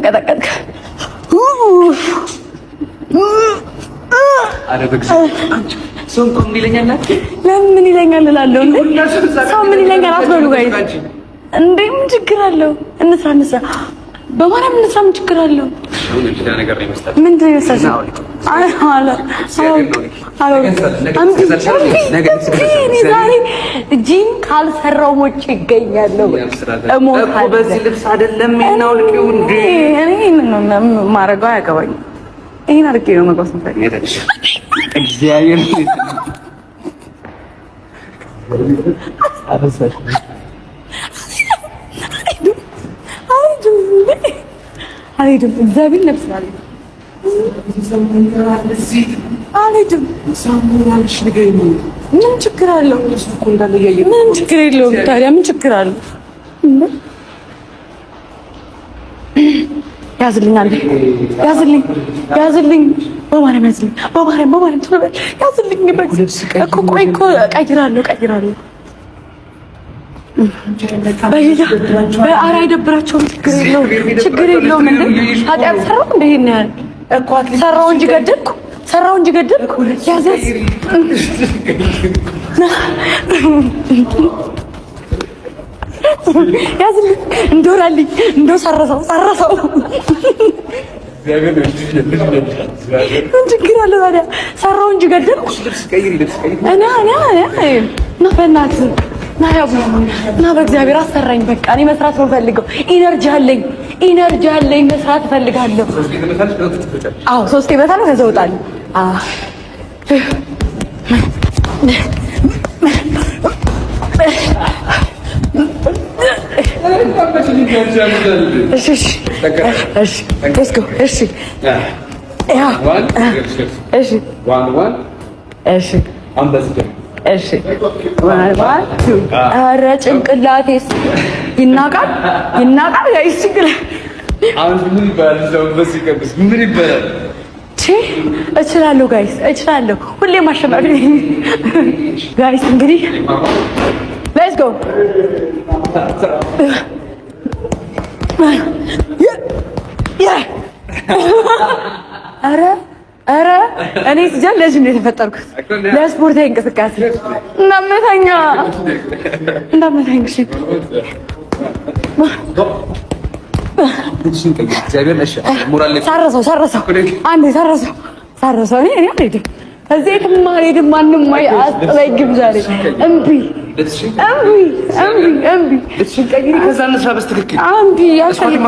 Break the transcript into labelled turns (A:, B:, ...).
A: ተንቀጠቀጥክ።
B: አረ በእግዚአብሔር፣ አንቺ ሰው እንኳን ምን ይለኛል?
A: ለምን ምን ይለኛል እላለሁ እንዴ? ሰው ምን ይለኛል አትበሉ guys። እንዴ ምን ችግር አለው? እንስራ እንስራ፣ በማርያም እንስራ። ምን ችግር አለው?
B: ነገር ነው ይመስላል።
A: ምንድን ነው የመሰለሽ? ዛሬ ጂም ካልሰራው ሞቼ ይገኛለሁ።
B: እኮ በዚህ ልብስ አይደለም የናውልቂው እንዴ።
A: እኔ ማድረገው አያገባኝም። ይሄን አድርጌ ነው መግባት የምፈልገው።
B: እግዚአብሔር
A: አልሄድም። እግዚአብሔር ነፍስ አልሄድም። ምን ችግር አለው? ምንም ችግር የለውም። ታዲያ ምን ችግር አለው? ያዝልኝ፣ አንዴ ያዝልኝ፣ ያዝልኝ፣ በማርያም ያዝልኝ፣ በማርያም በማርያም ቶሎ በል ያዝልኝ። እኮ ቆይ እኮ ቀይራለሁ፣ ቀይራለሁ። በጌታ ኧረ አይደብራቸውም። ችግር የለውም፣ ችግር የለውም። እንደ ኃጢአት ሰራው እንደ ይሄን ያህል ሰራው እንጂ ገደልኩ፣ ሰራው እንጂ ገደልኩ። ያዘዝ ያዝልኝ፣ እንደወራልኝ፣ እንደው ሰረሰው፣ ሰረሰው። ምን ችግር አለው ታዲያ? ሰራው እንጂ ገደልኩ። እኔ እኔ እኔ ና በእናትህ ና ያቡ ና በእግዚአብሔር አሰራኝ። በቃ እኔ መስራት ነው የምፈልገው። Energy አለኝ፣ energy አለኝ። መስራት እፈልጋለሁ። አዎ ሶስቴ እመታለሁ፣ ከዛ እወጣለሁ። አዎ እሺ እሺ እሺ let's go። እሺ yeah እሺ እሺ እሺ one one two። ኧረ ጭንቅላቴስ ይናቃል ይናቃል። Guys ጭንቅላት
B: አሁን ምን ይባላል? እዛው በዚህ ቀብስ ምን ይባላል?
A: እችላለሁ guys እችላለሁ። ሁሌም አሸናፊ ነኝ guys። እንግዲህ let's go። ኧረ ኧረ እኔ ስጃል ለዚህ ነው የተፈጠርኩት፣ ለስፖርታዊ እንቅስቃሴ። እንዳመታኛ እንዳመታኝ። እሺ ሰረሰው ሰረሰው፣ አንዴ ሰረሰው ሰረሰው። እኔ አልሄድም፣ እዚህ የትም አልሄድም። ማንም አያስጥለኝም ዛሬ። እምቢ እምቢ እምቢ እምቢ
B: ከዛ እንስራ በስትክክል
A: እምቢ አልፈልግም።